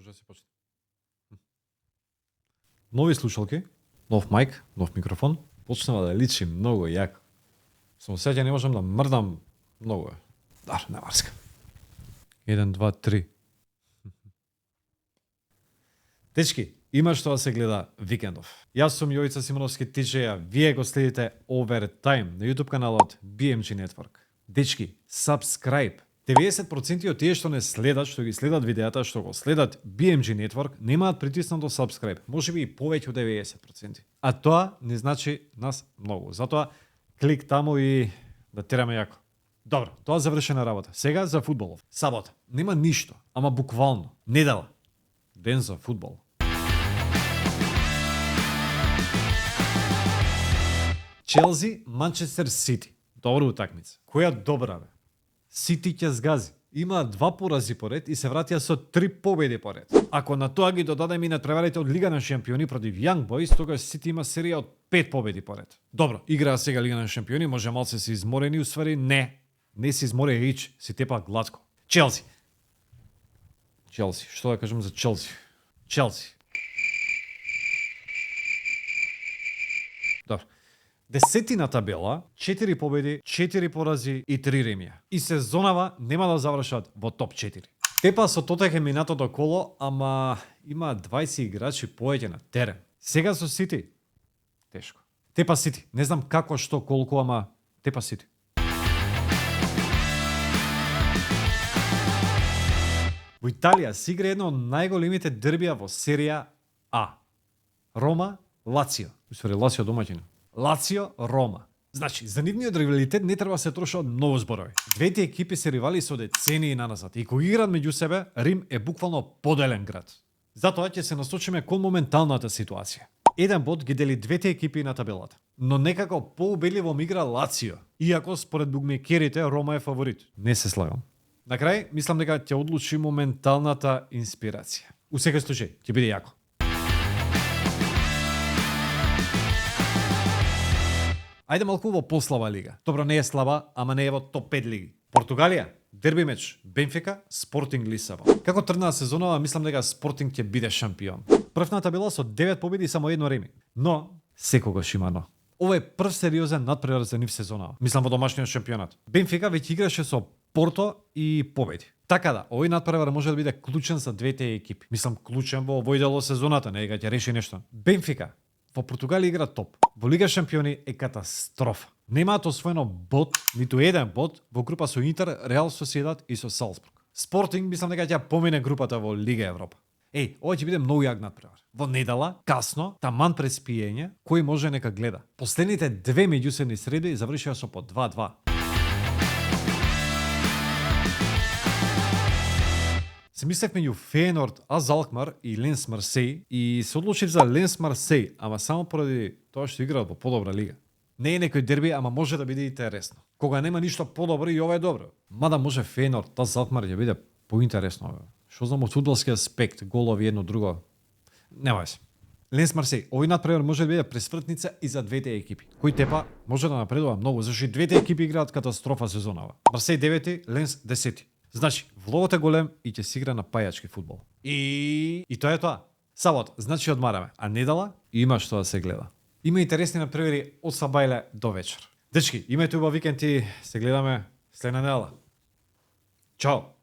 Може да се почне. Нови слушалки, нов мајк, нов микрофон, почнува да личи многу јако. Само сеќа не можам да мрдам многу. Дар, не марска. 1, 2, 3. Дечки, има што да се гледа викендов. Јас сум Јовица Симоновски тичеја, вие го следите Overtime на YouTube каналот BMG Network. Дечки, subscribe. 90% од тие што не следат, што ги следат видеата, што го следат BMG Network, немаат притиснато subscribe. Може би и повеќе од 90%. А тоа не значи нас многу. Затоа клик таму и да тераме јако. Добро, тоа завршена работа. Сега за фудбалов. Сабота. Нема ништо, ама буквално. Недела. Ден за фудбал. Челси, Манчестер Сити. Добра утакмица. Која добра бе? Сити ќе згази. Има 2 порази поред и се вратија со 3 победи поред. Ако на тоа ги додадеме и надпреварите од Лига на шампиони против Young Boys, тогаш Сити има серија од 5 победи поред. Добро, играа сега Лига на шампиони, може малце се изморени, усвари не се изморија ич, си тепа глатко. Челси, што да кажем за Челси. Добро. 10 на табела, 4 победи, 4 порази и 3 ремија. И сезонава нема да завршат во топ 4. Тепа со Тотенхем минатото коло, ама има 20 играчи поеќе на терен. Сега со Сити тешко. Тепа Сити, не знам како, што, колку, ама тепа Сити. Во Италија се игра едно од најголемите дербија во серија А. Рома, Лацио. Усвари Лацио домаќин. Лацио, Рома. Значи, за нивниот ривалитет не треба се трошат многу зборови. Двете екипи се ривали со децении наназад и кога играат меѓу себе, Рим е буквално поделен град. Затоа ќе се насочиме кон моменталната ситуација. Еден бод ги дели двете екипи на табелата. Но некако поубедливо игра Лацио, иако според бугмекерите Рома е фаворит. Не се слагам. На крај, мислам дека ќе одлучи моменталната инспирација. У секој случај, ќе биде јако. Ајде малку во послаба лига. Добро, не е слаба, ама не е во топ 5 лиги. Португалија, дерби меч, Бенфика, Спортинг Лисабон. Како тргнаа сезонава, мислам дека Спортинг ќе биде шампион. Прв на табела со 9 победи и само 1 реми. Но, секогаш има но. Ова е прв сериозен надпревар за нив сезонава. Мислам во домашниот шампионат. Бенфика веќе играше со Порто и победи. Така да, овој надпревар може да биде клучен за двете екипи. Мислам клучен во овој дел од сезоната, не дека ќе реши нешто. Бенфика во Португалија игра топ. Во Лига шампиони е катастрофа. Немаат освоено бод, ниту еден бод во група со Интер, Реал Соседат и со Салцбург. Спортинг мислам дека ќе помине групата во Лига Европа. Ова ќе биде многу јак надпревар. Во недела, касно, таман пред спиење, кој може нека гледа. Последните две меѓусебни среди завршија со по 2-2. Се мислев меѓу Фейенорд, АЗ Алкмар и Ленс Марсеј и се одлучив за Ленс Марсеј, ама само поради тоа што играат во подобра лига. Не е некој дерби, ама може да биде интересно. Кога нема ништо подобро и ова е добро. Мада може Фейенорд, АЗ Алкмар ќе биде поинтересно. Што знам од фудбалски аспект, голови едно друго. Нема се. Ленс Марсеј, овој надпревар може да биде пресвртница и за двете екипи. Кој тепа може да напредува многу, зашто и двете екипи играат катастрофа сезонава. Марсеј 9, Ленс 10. Значи, влогот е голем и ќе се игра на пајачки фудбал. И тоа е тоа. Сабот, значи одмараме, а недела има што да се гледа. Има интересни надпревари од сабајле до вечер. Дечки, имајте убав викенд и се гледаме следна недела. Чао!